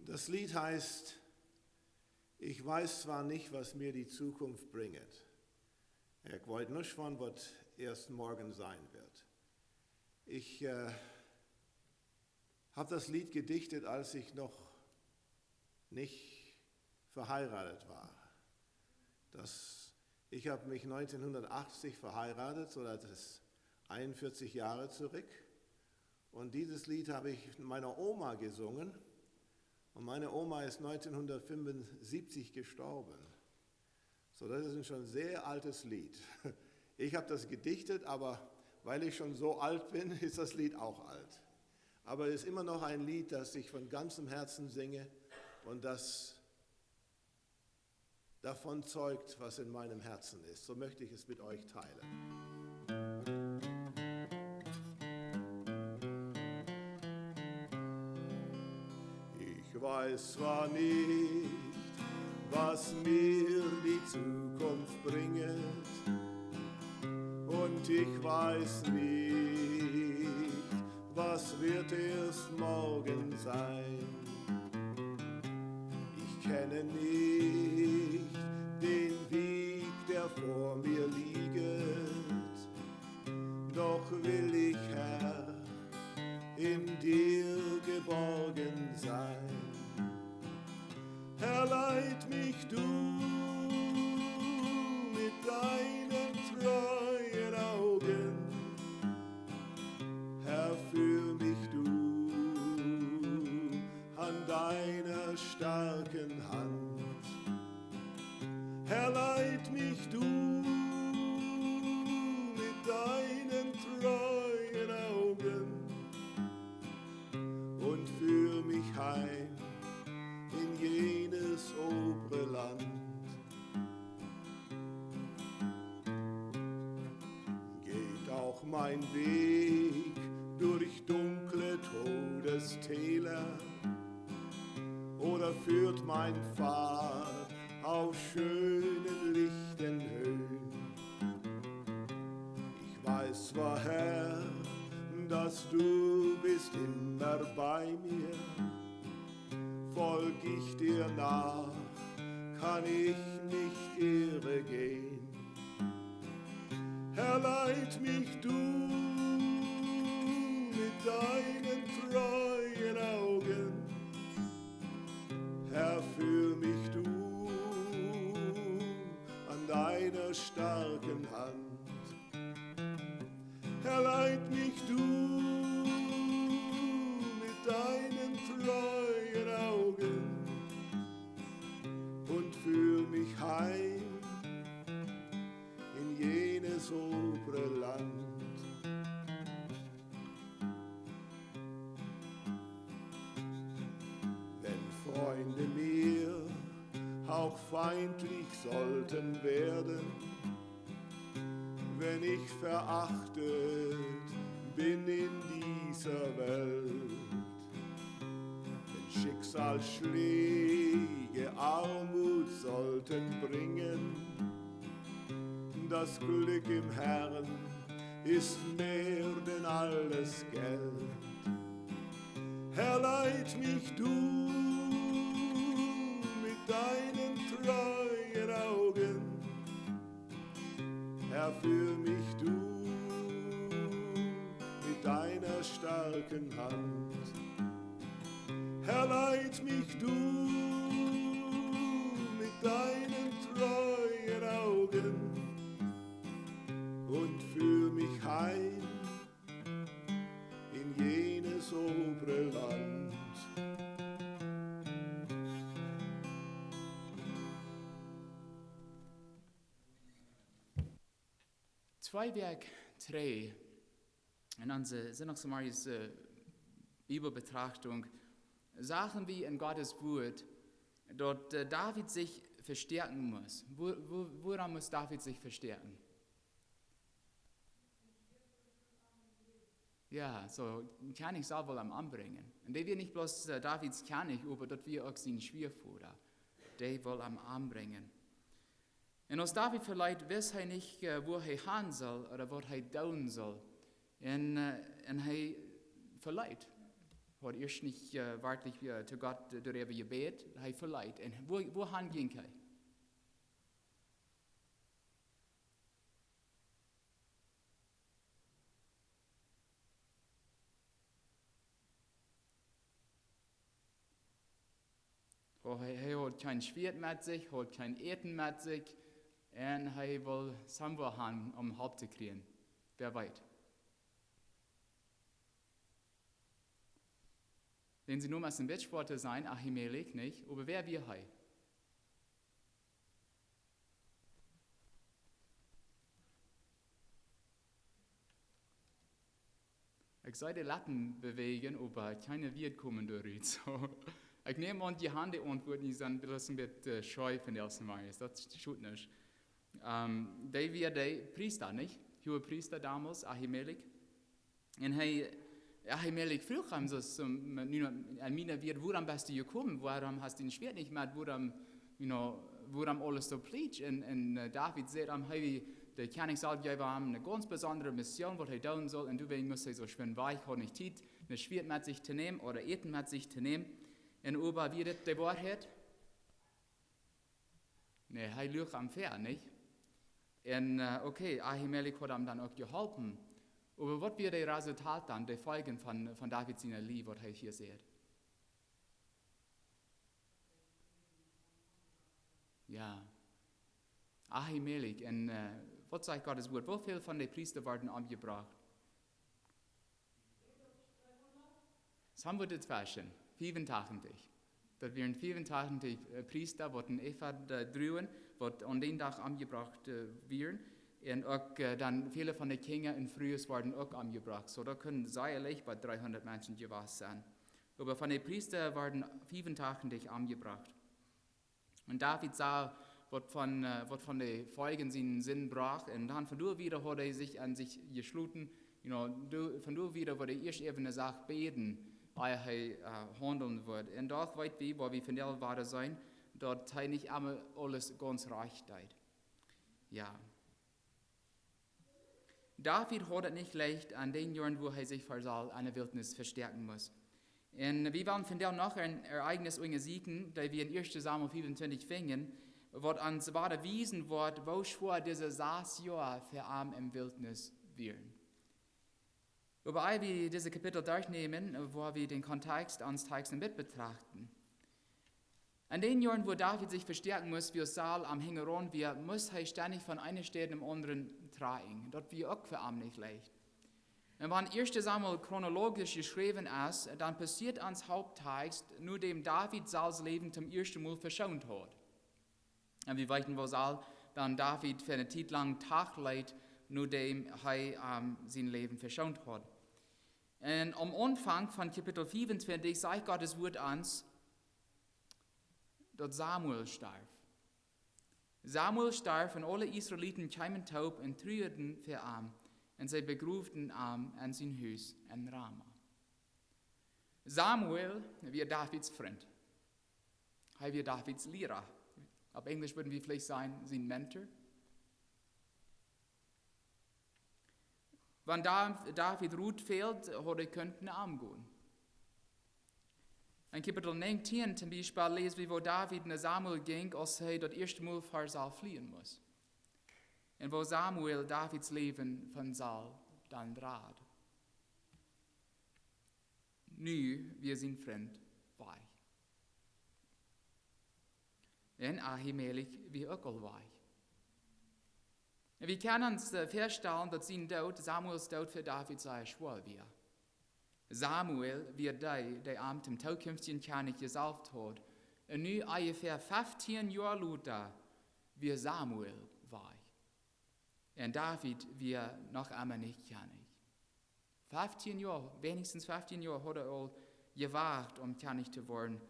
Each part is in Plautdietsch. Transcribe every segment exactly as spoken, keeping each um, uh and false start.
Das Lied heißt: Ich weiß zwar nicht, was mir die Zukunft bringet. Ich weet nich von, wat erst morgen sein wird. Ich äh, habe das Lied gedichtet, als ich noch nicht verheiratet war. Das, ich habe mich neunzehnhundertachtzig verheiratet, so das ist einundvierzig Jahre zurück. Und dieses Lied habe ich meiner Oma gesungen. Und meine Oma ist neunzehnhundertfünfundsiebzig gestorben. So, das ist ein schon sehr altes Lied. Ich habe das gedichtet, aber weil ich schon so alt bin, ist das Lied auch alt. Aber es ist immer noch ein Lied, das ich von ganzem Herzen singe und das davon zeugt, was in meinem Herzen ist. So möchte ich es mit euch teilen. Ich weiß zwar nicht, was mir die Zukunft bringet, und ich weiß nicht, was wird erst morgen sein. Ich kenne nicht den Weg, der vor mir liegt, doch will ich, Herr, in dir geborgen sein. Herr, leit mich du mit deinen treuen Augen. Herr, führ mich du an deiner starken Hand. Herr, leit mich du mit deinen treuen Augen und führ mich heim in jenes obere Land. Geht auch mein Weg durch dunkle Todestäler oder führt mein Pfad auf schönen, lichten Höhen. Ich weiß zwar, Herr, dass du bist immer bei mir. Folg ich dir nach, kann ich nicht irre gehen. Herr, leit mich du mit deinen treuen Augen. Herr, führ mich du an deiner starken Hand. Herr, leit mich du mit deinen treuen Augen und führ mich heim in jenes obere Land. Wenn Freunde mir auch feindlich sollten werden, wenn ich verachtet bin in dieser Welt, wenn Schicksalsschläge Armut sollten bringen, das Glück im Herrn ist mehr denn alles Geld. Herr, leit mich du mit deinen treuen Augen. Herr, führ mich du mit deiner starken Hand. Herr, leit mich du mit deinen treuen Augen und führ mich heim in jenes obere Land. Twee Wäakj trigj, en onse Sindachsmorjes Bibelbetrachtunk, sagen wie en Gottes Wuat, daut David sikj vestäakjen must. Wuarom must David sikj vestäakjen? Jo, soo, een Kjennich saul woll am ombrinjen. Un dee wia nich bloos Davids Kjennich, oba daut wia uk sien Schwiavoda. Dee wull am ombrinjen. Un aus David veleet, wist hee nich, wua hee han sull ooda waut hee doonen sull. Un, un hee veleet. Haud ieescht nich werkjlich to Gott doaräwa jebät, hee veleet. Un wua han jinkj hee? Hee haud kjeen Schwieet met sikj, haud kjeen Äten met sikj, un hee wull soo waut han om Help to kjrieen. Wäa weet? Dän sien Nomen es een bät schwoa to sajen, Ahimelech, nich? Oba wäa wia hee? Ekj see de Leppen bewäajen, oba kjeene Wieed komen doarut. Soo, ekj näm aun, jie han de Auntwuat nich, dan bloos een bät scheen von de Außenweijes. Daut schot nich. Dee wia de Priesta, nich? Huage Priesta donmols, Ahimelech. Un hee, Ahimelech fruach am soo, nu, en miene Wieed: Wuarom best du jekomen? Wuarom hast du dien Schwieet nich met? Wuarom aules soo plietsch? Un David säd am, hee, de Kjennich Saul jeef am ne gaunz besondre Mission, waut hee doonen sull, un doawäajen must hee soo schwind wajch, haud nich Tiet, een Schwieet met sikj to nämen oda Äten met sikj to nämen. Un oba wia dit de Woarheit? Nä, hee luach am väa, nich? Un okay, Ahimelech haud am dan uk jeholpen. Oba waut wia de Resultat dan, de Foljen von David siene Lie, waut hee hia säd? Jo. Ahimelech, un waut sajcht Gottes Wuat? Woo väl von de Priesta worden omjebrocht? Soo, waut daut wia, fiefuntachentich. Daut wieren fiefuntachentich Priesta, waut een Efod druagen, waut aun dän Dach omjebrocht wieren. Un uk dan väle von de Kjinja un Frues worden uk omjebrocht. Soo daut kunnen sea leicht bie dreehundat Menschen jewast sennen. Oba von de Priesta worden fiefuntachentich omjebrocht. Un David sach, waut von de Foljen siene Sind brocht, un dan von doa wieda haud hee sikj en sikj jeschloten. Von doa wieda wudd hee ieescht äwa ne Sach bäden, ea hee haundlen wudd. Un doch weet wie, woa wie vondoag wada seenen, daut hee nich emma aules gaunz rajcht deed. Jo. David haud daut nich leicht en dän Joaren, wua hee sikj ver Saul en de Wiltnis vestäakjen must. Un wie wellen vondoag noch een Ereignis unjasieekjen, daut wie en ieeschte Samuel fiefuntwintich finjen, waut ons wada wiesen woat, woo schwoa dise sas Joa fa am en Wiltnis wieren. Oba ea wie dise Kapitel derchnämen, woa wie dän Kontext ons Tekst met betrachten. En dän Joaren, wua David sikj vestäakjen must, wiels Saul am hinjaraun wia, must hee stendich von eene Städ no de aundre trakjen. Daut wia uk fa am nich leicht. Un wan ieeschte Samuel chronologisch jeschräwen es, dan passieet ons Haupttekst, nodäm David Sauls Läwen toom ieeschten Mol veschoont haud. Un wie weeten, woo Saul dan David fa ne Tiet lang tachleet, nodäm hee sien Läwen veschoont haud. Un aum Aunfank von Kapitel fiefuntwintich sajcht Gottes Wuat ons, daut Samuel storf. Samuel storf un aule Israeliten kjeemen toop un truaden fa am, un see begroowden am en sien Hus en Rama. Samuel wia Davids Frint. Hee wia Davids Liera. Opp Enjlisch wudden wie veleicht sajen, sien Mentor. Wan David Rot fäld, haud hee kunt no am gonen. En Kapitel näajentieen toom Biespel läs wie, woo David no Samuel jinkj, aus hee daut ieeschte Mol ver Saul flieejen must. Un woo Samuel Davids Läwen von Saul dan rad. Nu wia sien Frint wajch. Un Ahimelech wia uk aul wajch. Wie kjennen ons väastalen, daut sien Doot, Samuels Doot, fa David sea schwoa wia. Samuel wia dee, dee am toom tookjinftjen Kjennich jesaulft haud. Un nu, onjefäa feftieen Joa lota, wia Samuel wajch. Un David wia noch emma nich Kjennich. Feftieen Joa, weinichstens feftieen Joa haud hee aul jewacht, om Kjennich to woaren.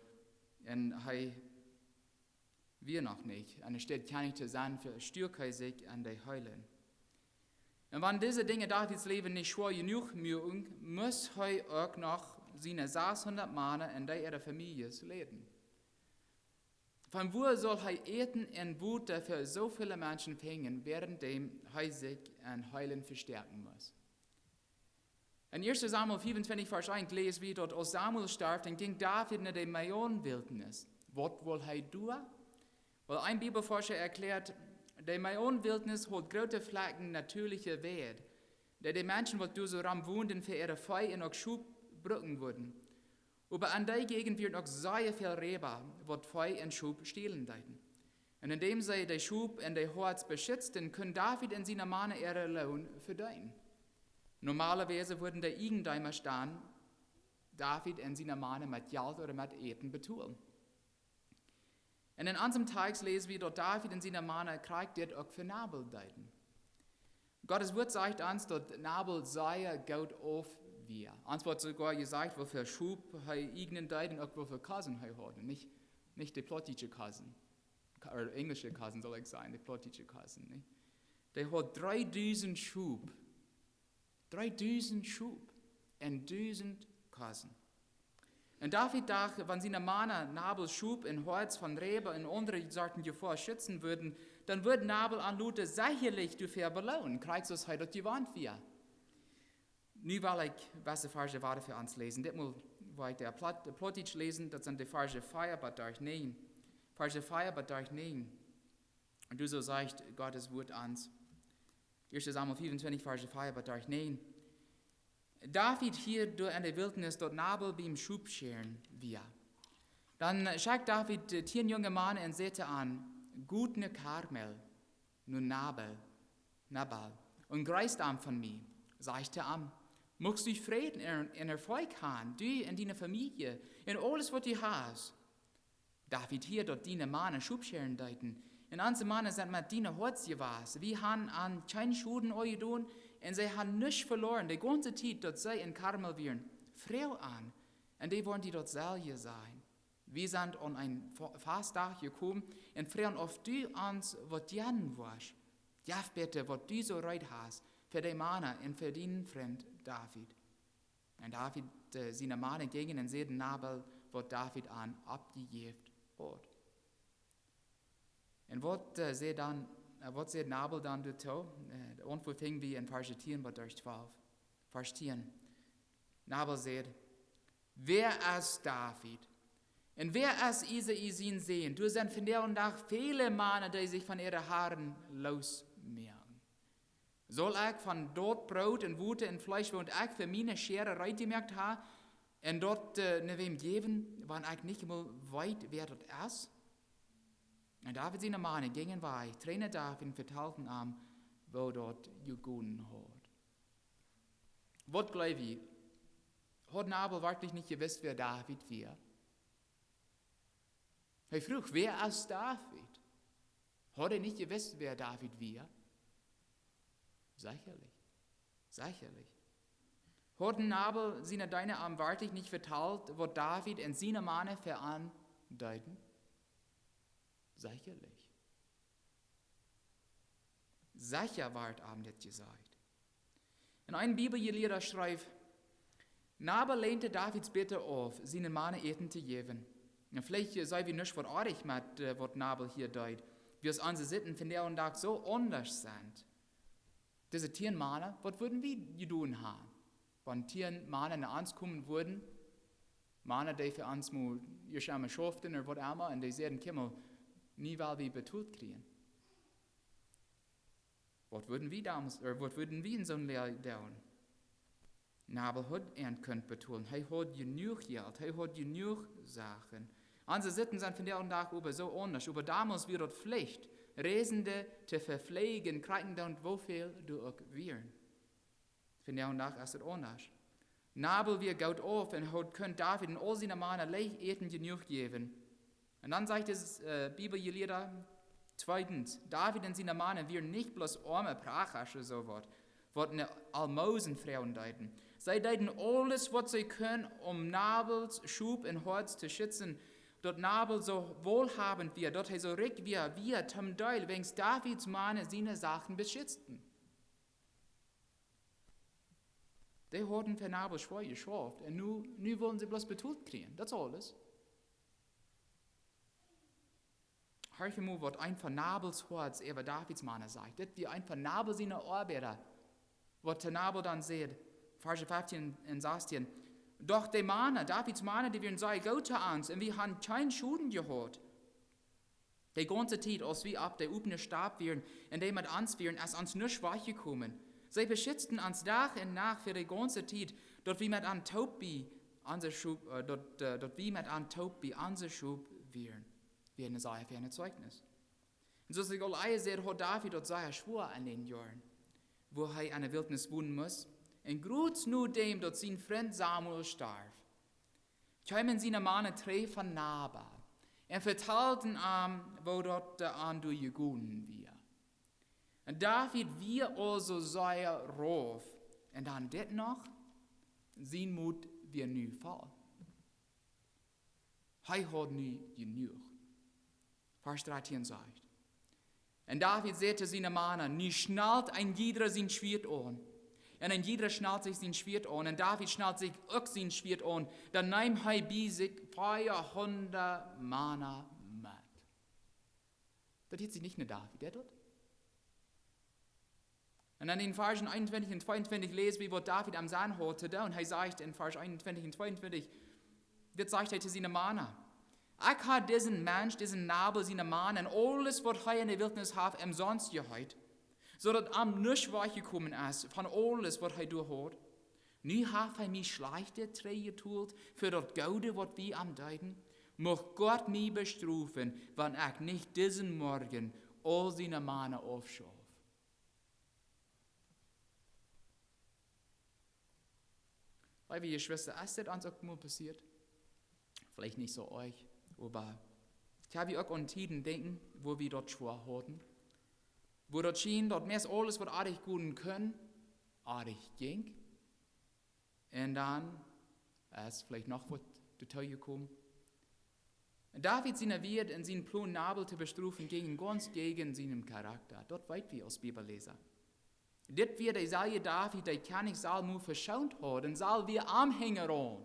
Un hee wia noch nich. Enne Städ Kjennich to sennen, vestuak hee sikj en de Heelen. Un wan dise Dinja Davids Läwen nich schwoa jenuach muaken, must hee uk noch siene sashundat Mana un dee äare Famieljes leiden. Von wua sull hee Äten un Wota fa soo väle Menschen finjen, wäarenddäm hee sikj en Heelen vestäakjen must? In 1. Samuel 25, Vers 1 läs wie, daut aus Samuel storf, dan jinkj David no de Maon-Wiltnis. Waut wull hee doa? Well, een Bibelforscha erkjläat, de Maon-Wiltnis haud groote Flakjen natieeliche Weid, dee de Menschen, waut doa soo rom wonden, fa äare Vee un uk Schop brucken wudden. Oba en dee Jäajent wieren uk sea väl Reiba, waut Vee un Schop stälen deeden. Un endäm see de Schop un de Hoads beschitzten, kunn David un siene Mana äare Loon vedeenen. Normalerwies wudden de Iejendeema dan David un siene Mana met Jelt ooda met Äten betolen. Un en onsem Tekjst läs wie, daut David un siene Mana krakjt dit uk fa Nabal deeden. Gottes Wuat sajcht ons, daut Nabal sea goot auf wia. Ons woat soogoa jesajcht, woo väl Schop hee ieejnen deed un uk woo väl Kosen hee haud. Nich, nich de plautdietsche Kosen. Ka-, ooda enjlische Kosen, saul ekj sajen, de plautdietsche Kosen, nich? Dee haud dreedusent Schop. Dreedusent Schop un dusent Kosen. Un David docht, wan siene Mana Nabal Schop un Hoads von Reiba un aundre Sorten Jefoa schitzen wudden, dan wudd Nabal an lota sechalich doafäa beloonen, krakjt soo aus hee daut jewant wia. Nu well ekj wesse Varsch wada fa ons läsen. Ditmol woa ekj de Plaut-, de Plautdietsch läsen, daut sent de Varsch vea bat näajen. Varsch vea bat näajen. Un doa soo sajcht Gottes Wuat ons. 1. Samuel 25, Varsch vea bat näajen. David hieed doa en de Wiltnis, daut Nabal biem Schop schäaren wia. Dan schekjt David, äh, tieen junge Mana un säd to an: "Got no Karmel, no Nabal, Nabal, un jreetst am von mie. Sajcht to am: Muchst du Fräd un, un Erfolch han, du un diene Famielje, un aules, waut du hast." David hieed, daut diene Mana Schop schäaren deeden. Un onse Mana sent met diene Hoads jewast. Wie han an kjeen Schoden aunjedonen un see han nuscht veloaren, de gaunze Tiet, daut see en Karmel wieren. Froag an, un dee woaren die daut selwje sajen. Wie sent aun een Fa-, Fastdach jekomen un froagen, auf du ons waut jäwen woascht. Jeff bitte, waut du soo reed hast, fa de Mana un fa dienen Frint David. Un David, äh, siene Mana jinjen un säden Nabal, waut David an oppjejäft haud. Un waut, äh, säd dan, äh, waut säd Nabal dan doatoo? Äh, de Auntwuat finj wie en Varsch tieen bat twalf. Varsch tieen. Nabal säd: "Wäa es David? Un wäa es Isai sien Sän? Doa sent vondoag dän Dach väle Mana, dee sikj von äare Harn loosmoaken. Saul ekj von daut Broot un Wota un Fleesch, waut ekj fa miene Schäare reed jemoakt hab, un daut, äh, no wäm jäwen, wan ekj nich mol weet, wäa daut es?" Un David siene Mana jinjen wajch, trieeden David un vetalden am, woo daut jegonen haud. Waut jleew jie? Haud Nabal werkjlich nich jewist, wäa David wia? Hee fruach: "Wäa es David?" Haud hee nich jewist, wäa David wia? Sechalich. Sechalich. Hauden Nabal siene Deena am werkjlich nich vetalt, waut David un siene Mana fa an deeden? Sechalich. Secha wort am dit jesajcht. Un een Bibeljelieeda schrift: "Nabal länd Davids Bäd auf, siene Mana Äten to jäwen." Un veleicht, äh, sent wie nich veroajat met, äh, waut Nabal hia deed. Wiels onse Sitten vondoag dän Dach soo aundasch sent. Dise tieen Mana, waut wudden wie jedonen haben, wan tieen Mana no ons komen wudden? Mana, dee fa ons mol jeschemme schauften ooda waut emma, un dee säden: "Kjikj mol, nu well wie betolt kjrieen." Waut wudden wie domols, ooda waut wudden wie en soon Loag doonen? Nabal haud an kunt betolen. Hee haud jenuach Jelt, hee haud jenuach Sachen. Onse Sitten sent vondoag dän Dach oba soo aundasch. Oba domols wia daut Flicht, Reisende to vefleejen, krakjt endoont woo väl doa uk wieren. Vondoag dän Dach es daut aundasch. Nabal wia goot auf un haud kunt David un aul siene Mana leicht Äten jenuach jäwen. Un dan sajcht dis, äh, Bibeljelieeda tweedens: "David un siene Mana wieren nich bloos oame Prachasch ooda soo waut, waut no Almosen froagen deeden. See deeden aules, waut see kunnen, om Nabals Schop un Hoads to schitzen. Daut Nabal soo wohlhabend wia, daut hee soo rikj wia, wia toom Deel wäajens Davids Mana siene Sachen beschitzten." Dee hauden fa Nabal schwoa jeschauft un nu, nu wullen see bloos betolt kjrieen. Daut es aules. Horch mol, waut een von Nabals Hoads äwa Davids Mana sajcht. Dit wia een von Nabal siene Oabeida, waut to Nabal dan säd: Varsch feftieen un sasstieen. Doch de Mana, Davids Mana, dee wieren sea goot to ons un wie haben kjeenen Schoden jehaut. De gaunze Tiet, aus wie opp de opne Stap wieren un dee met ons wieren, es ons nuscht wajchjekomen. See beschitzten ons Dach un Nacht fa de gaunze Tiet, daut wie met an toop bie onse Schop, äh, daut, äh, daut wie met an toop bie onse Schop wieren. Wie haben een sea feines Zeugnis. Un soo aus ekj aul ea säd, haud David daut sea schwoa en dän Joaren, wua hee en de Wiltnis wonen must. Un krakjt no däm, daut sien Frint Samuel storf, kjeemen siene Mana trigj von Nabal un vetalden am, woo daut, äh, an doa jegonen wia. Un David wia aulsoo sea rauf. Un dan dit noch, sien Moot wia nu voll. Hee haud nu jenuach. Varsch dartieen sajcht: Un David säd to siene Mana: Nu schnalt een jiedra sien Schwieet aun. Un een jiedra schnalt sikj sien Schwieet aun. Un David schnalt sikj uk sien Schwieet aun. Dan neem hee bie sikj veahundat Mana met. Daut hieet sikj nich no David, deed daut? Un dan en Varschen eenuntwintich un tweeuntwintich läs wie, waut David aum Senn haud to doonen. Hee sajcht en Varsch eenuntwintich un tweeuntwintich, dit sajcht hee to siene Mana: Ekj hab disen Mensch, disen Nabal, siene Mana un aules, waut hee en de Wiltnis haft, omsonst jeheet, soo daut am nuscht wajchjekomen es von aules, waut hee doa haud. Nu haft hee mie schlajchtet trigjjetolt fa daut Goode, waut wie am deeden. Mucht Gott mie bestrofen, wan ekj nich disen Morjen aul siene Mana aufschauf. Leewe Jeschwista, es dit ons uk mol passieet? Veleicht nich soo oajch, oba ekj hab uk aun Tieden denkjen, wua wie daut schwoa hauden, wua daut schien, daut meist aules, waut oajch gonen kunn, oajch jinkj. Un dan es veleicht noch waut doatoo jekomen. David siene Wieed un sien Plon, Nabal to bestrofen, jinjen gaunz jäajen sienen Charakta. Daut weet wie aus Bibelläsa. Dit wia deselwja David, dee Kjennich Saul mol veschoont haud, un Saul wia am hinjaraun.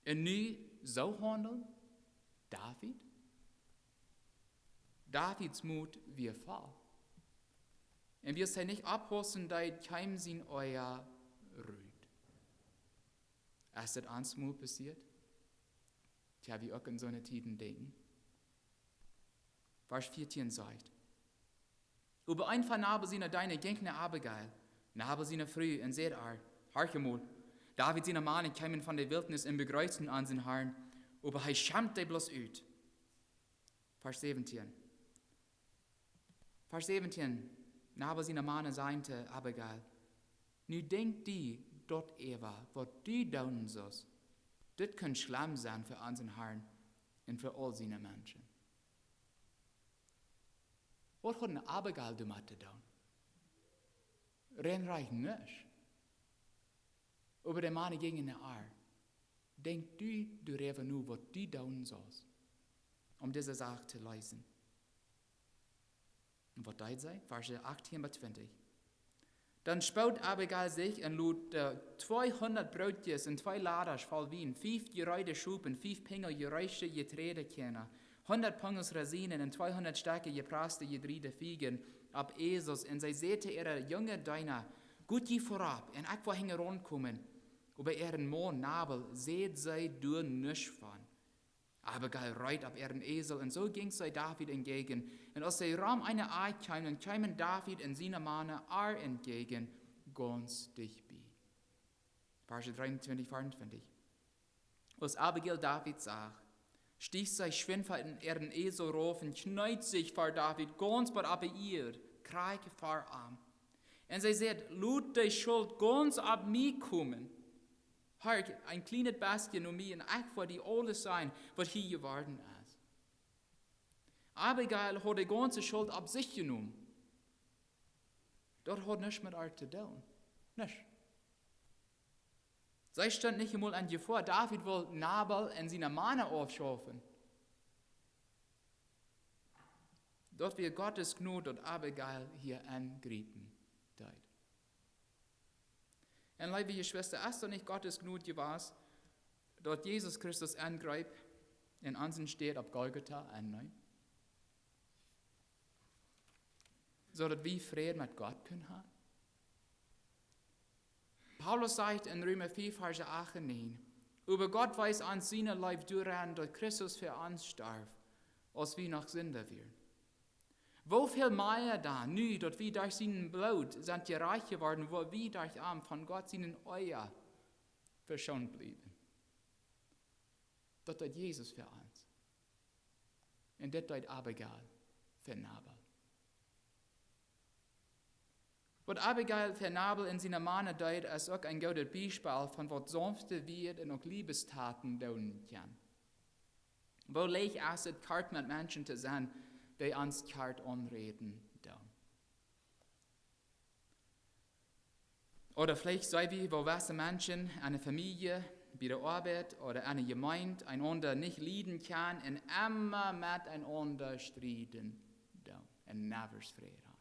Un nu soo haundeln? David? Davids Moot wia voll. Un wiels hee nich opppaussen deed, kjeem sien Oaja rut. Es dit ons mol passieet? Tja, wie uk en soone Tieden denkjen. Varsch vieetieen sajcht: Oba een von Nabal siene Deena jinkj no Abigail, Nabal siene Fru, un säd ar: Horch emol, David siene Mana kjeemen von de Wiltnis un bejreessten onsen Harn, oba hee schempt dee bloos ut. Varsch säwentieen. Varsch säwentieen. Nabal siene Mana säden to Abigail: Nu denkj die daut äwa, waut du doonen sust. Dit kunn schlemm sennen fa onsen Harn un fa aul siene Menschen. Waut haud Abigail doamet to doonen? Rein rajcht nuscht. Oba de Mana jinjen no ar: Denkj du doaräwa no, waut du doonen sust, om dise Sach to leesen. Un waut deed see? Varsch achtieen bat twintich. Dan spood Abigail sikj un lod, äh, tweehundat Brootjes un twee Ladasch voll Wien, fief jereede Schop un fief Pinjel jereeschte Jeträajdekjarna, hundat Pungels Rosienen un tweehundat Stekja jeprausste jedriede Fiegen opp Esels. Un see säd to äare junge Deena: Got jie verut, un ekj woa hinjaraun komen. Oba äaren Maun Nabal säd see doa nuscht von. Abigail reet opp äaren Esel, un soo jinkj see David entjäajen. Un aus see rom eene Akj kjeemen, kjeemen David un siene Mana ar entjäajen, gaunz dicht bie. Varsch dreeuntwintich, veeauntwintich. Aus Abigail David sach, stieech see schwind von äaren Esel rauf un kjneed sikj ver David gaunz bat opp de Ieed, krakjt ver am. Un see säd: Lot de Schult gaunz opp mie komen. Horch, een kjlienet bät no mie un ekj woa die aules sajen, waut hia jeworden es. Abigail haud de gaunze Schult opp sikj jenomen. Daut haud nuscht met ar to doonen. Nuscht. See stunt nich emol en Jefoa. David wull Nabal un siene Mana aufschaufen. Daut wia Gottes Jnod, daut Abigail hia enjriepen deed. Un leewe Jeschwista, es daut nich Gottes Jnod jewast, daut Jesus Christus enjreep un onse Städ opp Golgota enneem? Soo daut wie Fräd met Gott kunnen haben? Paulus sajcht en Reema fief, Varsch acht un näajen: "Oba Gott wiest ons siene Leew doaraun, daut Christus fa ons storf, aus wie noch Sinda wieren." Woo väl mea dan, nu daut wie derch sien Bloot sent jerajcht jeworden, woa wie derch am von Gott sienen Oaja veschoont bliewen. Daut deed Jesus fa ons. Un dit deed Abigail fa Nabal. Waut Abigail fa Nabal un siene Mana deed, es uk een goodet Biespel von waut saunfte Wieed un uk Leewestaten doonen kjennen. Woo leicht es et, kort met Menschen to sennen, dee ons kort aunräden doonen. Ooda veleicht sent wie, woo jewesse Menschen enne Famielje, bie de Oabeit ooda enne Jemeent eenaunda nich lieden kjennen un emma met eenaunda strieden doonen un niemols Fräd haben.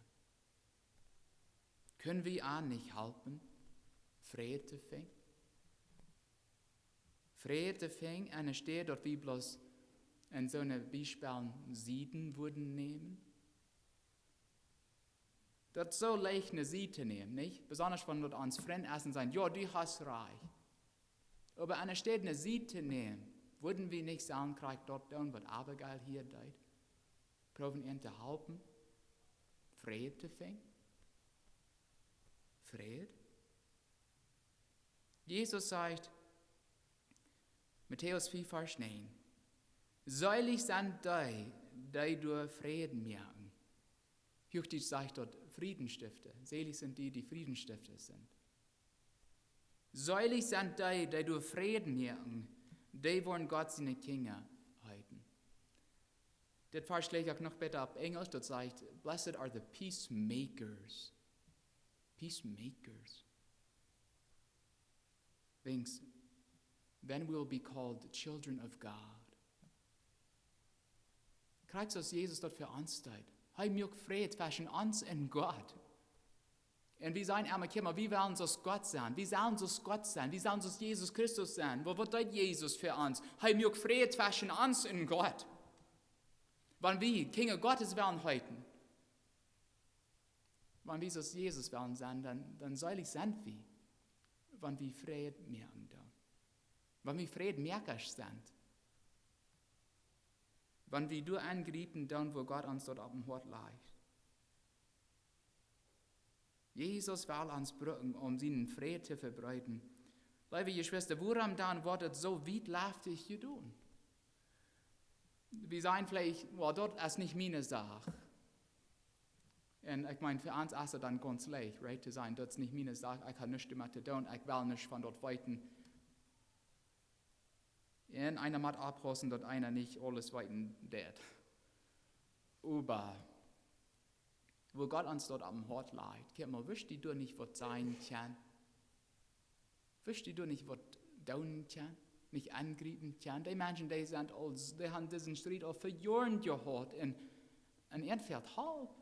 Kjenn wie an nich halpen, Fräd to finjen? Fräd to finjen, enne Städ daut wie bloos en soone Biespels Sieden wudden nämen? Daut es soo leicht, ne Sied to nämen, nich? Besonda wan daut ons Frind es un sajen: "Jo, du hast rajcht." Oba enne Städ ne Sied to nämen, wudden wie nich sellen krakjt daut doonen, waut Abigail hia deed? Proowen an to halpen, Fräd to finjen? Fräd? Jesus sajcht, Matäus fief, Varsch näajen: "Seelich sent dee, dee doa Fräd moaken." Huachdietsch sajcht daut Friedensstifter. Seelich sent dee, dee Friedensstifter sent. Seelich sent dee, dee doa Fräd moaken, dee woaren Gott siene Kjinja heeten. Dit Varsch jlikjt uk noch bäta opp Enjlisch, daut sajcht: "Blessed are the peacemakers." Peacemakers. Things, then we'll be called children of God. Krakjt soo aus Jesus daut fa ons deed. Hee muak Fräd tweschen ons un Gott. Un wie sajen emma: "Kjikj mol, wie wellen soo aus Gott sennen. Wie sellen soo aus Gott sennen. Wie sellen soo aus Jesus Christus sennen." Oba waut deed Jesus fa ons? Hee muak Fräd tweschen ons un Gott. Wan wie Kjinja Gottes wellen heeten, wan wie soo aus Jesus wellen sennen, dan, dan seelich sent wie, wan wie Fräd moaken doonen. Wan wie Frädmoakasch sent. Wan wie doa aungriepen doonen, wua Gott ons daut opp daut Hoat lajcht. Jesus well ons brucken, om sienen Fräd to vebreeden. Leewe Jeschwista, wuarom dan woat et soo wietleftich jedonen? Wie sajen veleicht: "Well, daut es nich miene Sach." Un ekj meen, fa ons es et dan gaunz leicht, right, to sajen: "Daut es nich miene Sach, ekj hab nuscht doamet to doonen, ekj well nuscht von daut weeten." Un eena mott oppaussen, daut eena nich aules weeten deit. Oba wua Gott ons daut opp daut Hoat lajcht: "Kjikj mol, wurscht du doa nich waut sajen kjennen? Wurscht du doa nich waut doonen kjennen? Nich aungriepen kjennen? Dee Menschen, dee sent aul, dee haben disen Striet aul fa Joaren jehaut un, un an fält Help."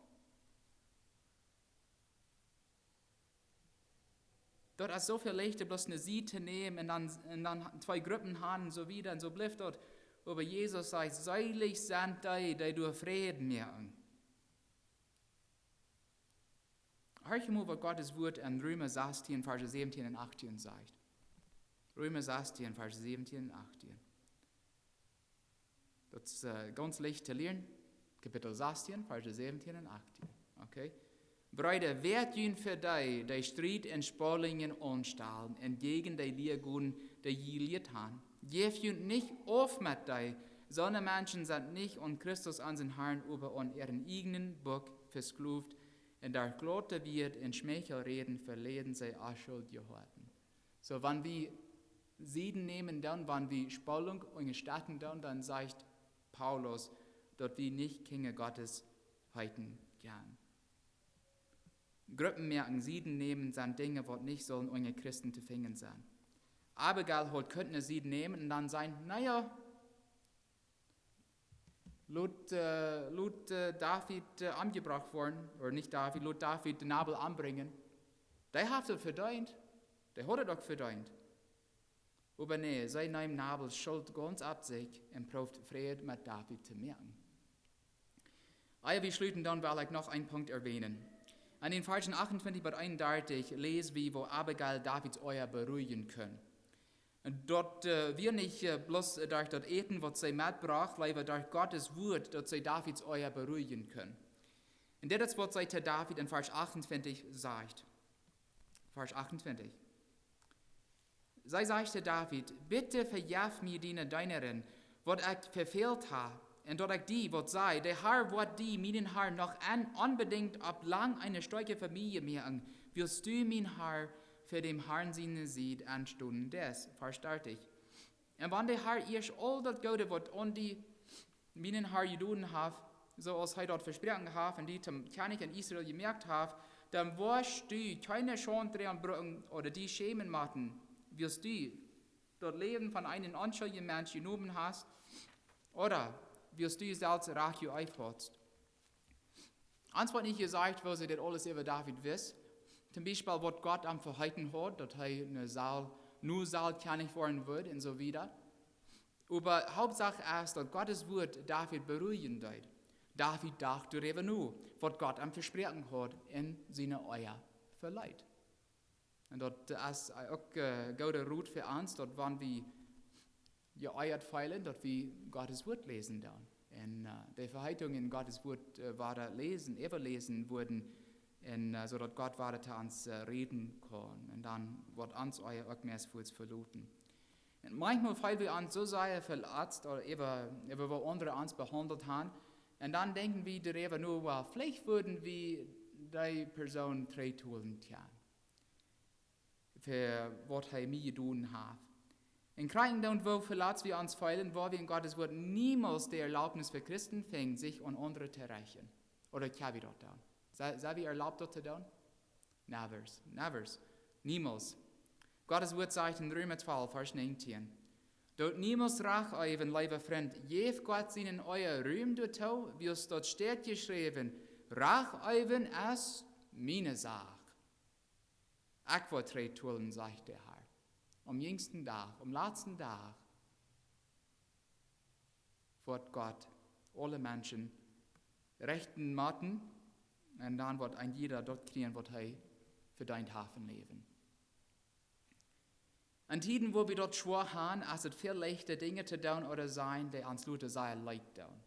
Daut es soo väl leichta, bloos ne Sied to nämen un dan, un dan twee Gruppen haben un soo wieda un soo blift daut. Oba Jesus sajcht: "Seelich sent dee, dee doa Fräd moaken." Horcht mol, waut Gott sien Wort en Reema sastieen, Varsch säwentieen un achtieen sajcht. Reema sastieen, Varsch säwentieen un achtieen. Daut es, äh, gaunz leicht to lieren. Kapitel sastieen, Varsch säwentieen un achtieen. Okay? "Breeda, wäat junt fa dee, dee Striet un Spaulinjen aunstalen un jäajen dee Lia gonen, dee jie jelieet haben. Jäft junt nich auf met dee. Soone Menschen sent nich aun Christus, onsen Harn, oba aun äaren ieejnen Buak vesklowt, un derch glaute Wieed un Schmeichelräden veläden see onschuldje Hoaten." Soo, wan wie Sieden nämen doonen, wan wie Spaulunk unjastetten doonen, dan sajcht Paulus, daut wie nich Kjinja Gottes heeten kjennen. Gruppen moaken, Sieden nämen, sent Dinja, waut nich sellen unja Christen to finjen sennen. Abigail haud kunt ne Sied nämen un dan sajen: "Na jo, lot, äh, lot, äh, David, äh, omjebrocht woaren, ooda nich David, lot David dän Nabal ombrinjen. Dee haft et vedeent. Dee haud et uk vedeent." Oba nä, see neem Nabals Schult gaunz opp sikj un proowd Fräd met David to moaken. Ea wie schluten, dan well ekj noch een Punkt erwähnen. Enn dän Varschen achtuntwintich bat eenundartich läs wie, woo Abigail Davids Oaja beruijen kunn. Daut, äh, wia nich, äh, bloos derch daut Äten, waut see metbrocht, leewa derch Gottes Wuat, daut see Davids Oaja beruijen kunn. Un dit es, waut see to David enn Varsch achtuntwintich sajcht. Varsch achtuntwintich. See sajcht to David: "Bitte vejeff mie, diene Deenarin, waut ekj vefält ha, un daut ekj die waut säd. De Har woat die, mienen Har, noch en onbedinjt opp lang eene stoakje Famielje moaken, wiels du, mien Har, fa däm Harn siene Sied enstonen best." Varsch dartich. "Un wan de Har ieescht aul daut Goode, waut aun die, mienen Har, jedonen haft, soo aus hee daut vesproaken haft un die toom Kjennich en Israel jemoakt haft, dan woascht du kjeene Schaund droagen brucken ooda die schämen motten, wiels du daut Läwen von eenen onschuldjen Mensch jenomen hast, ooda wiels du selfst Rach jeeeft hast." Ons woat nich jesajcht, woo see dit aules äwa David wist. Toom Biespel, waut Gott am veheeten haud, daut hee ne Saul, nu Saul Kjennich woaren wudd un soo wieda. Oba Hauptsach es, daut Gottes Wuat David beruijen deed. David docht doaräwa no, waut Gott am vesproaken haud, un siene Oaja veleet. Un daut es uk, äh, gooda Rot fa ons, daut wan wie jeoajat feelen, daut wie Gottes Wuat läsen doonen. Un, äh, de Veheetungen en Gottes Wuat, äh, wada läsen, äwaläsen wudden, un, äh, soo daut Gott wada to ons, äh, räden kaun. Un dan woat ons Oaja uk meist fuaz veloten. Un maunchmol feel wie ons soo sea veletzt ooda äwa, äwa woo aundre ons behaundelt han. Un dan denkjen wie doaräwa no, well, veleicht wudden wie dee Persoon trigjtolen kjennen fa waut hee mie jedonen haft. Un krakjt dan, woo veletzt wie ons feelen, woa wie en Gottes Wuat niemols de Erlaubnis fa Christen finjen, sikj aun aundre to rächen. Ooda kjenn wie daut doonen? Sent, sent wie erlaubt, daut to doonen? Nevers, nevers. Niemols. Gottes Wuat sajcht en Reema twalf, Varsch näajentieen: "Doot niemols Rach eewen, leewa Frint. Jäft Gott sienen Oaja Rum doatoo, wiels daut steit jeschräwen: Rach eewen es miene Sach. Ekj woa trigjtolen, sajcht de Har." Aum jinjsten Dach, aum latsten Dach, woat Gott aule Menschen rechten motten, un dan woat een jieda daut kjrieen, waut hee vedeent haft em Läwen. En Tieden, wua wie daut schwoa han, es et väl leichta, Dinja to doonen ooda sajen, dee ons lota sea leet doonen.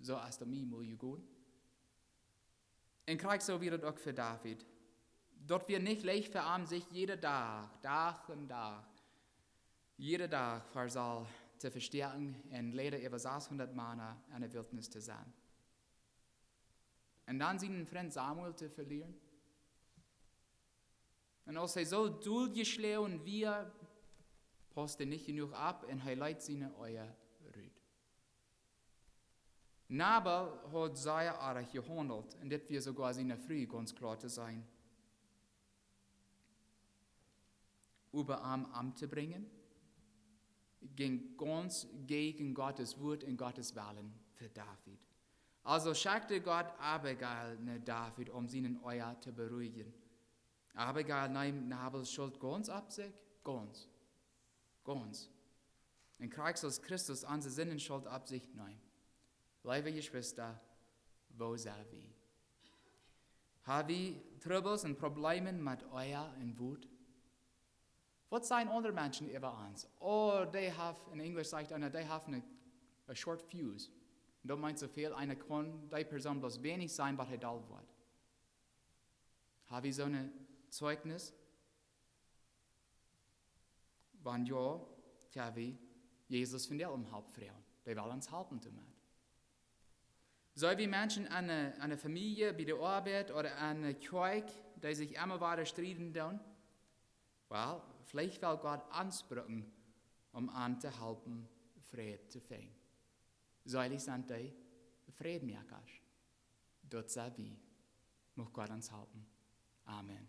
Soo es daut mie mol jegonen. Un krakjt soo wia daut uk fa David. Daut wia nich leicht fa am, sikj jieda Dach, Dach un Dach, jieda Dach ver Saul to vestoaken un leida äwa sashundat Mana enne Wiltnis to sennen. Un dan sienen Frint Samuel to velieren. Un aus hee soo doll jeschlonen wia, pausst hee nich jenuach opp un hee leet siene Oaja rut. Nabal haud sea oaj jehaundelt, un dit wia soogoa siene Fru gaunz kloa to seenen. Oba am omtobrinjen, jinkj gaunz jäajen Gottes Wuat un Gottes Wellen fa David. Aulsoo schekjt Gott Abigail no David, om sienen Oaja to beruijen. Abigail neem Nabals Schult gaunz opp sikj, gaunz, gaunz. Un krakjt soo aus Christus onse Sindenschult opp sikj neem. Leewe Jeschwista, woo sent wie? Ha wie Trubbels un Problemen met Oaja un Wut? Waut sajen aundre Menschen äwa ons? Oh, dee haft, en Enjlisch sajcht eena, dee haft ne, a short fuse. Un daut meent soo väl, eena kaun dee Persoon bloos weinich seenen, waut hee doll woat. Ha wie soon Zeichnis? Wan jo, kjenn wie Jesus von däm om Help froagen. Dee well ons halpen doamet. Soo aus Menschen enne, enne Famielje, bie de Oabeit ooda enne Kjoakj, dee sikj emma wada strieden doonen, well, veleicht well Gott ons brucken, om an to halpen, Fräd to finjen. Seelich sent dee Frädmoakasch. Daut sent wie. Mucht Gott ons halpen. Amen.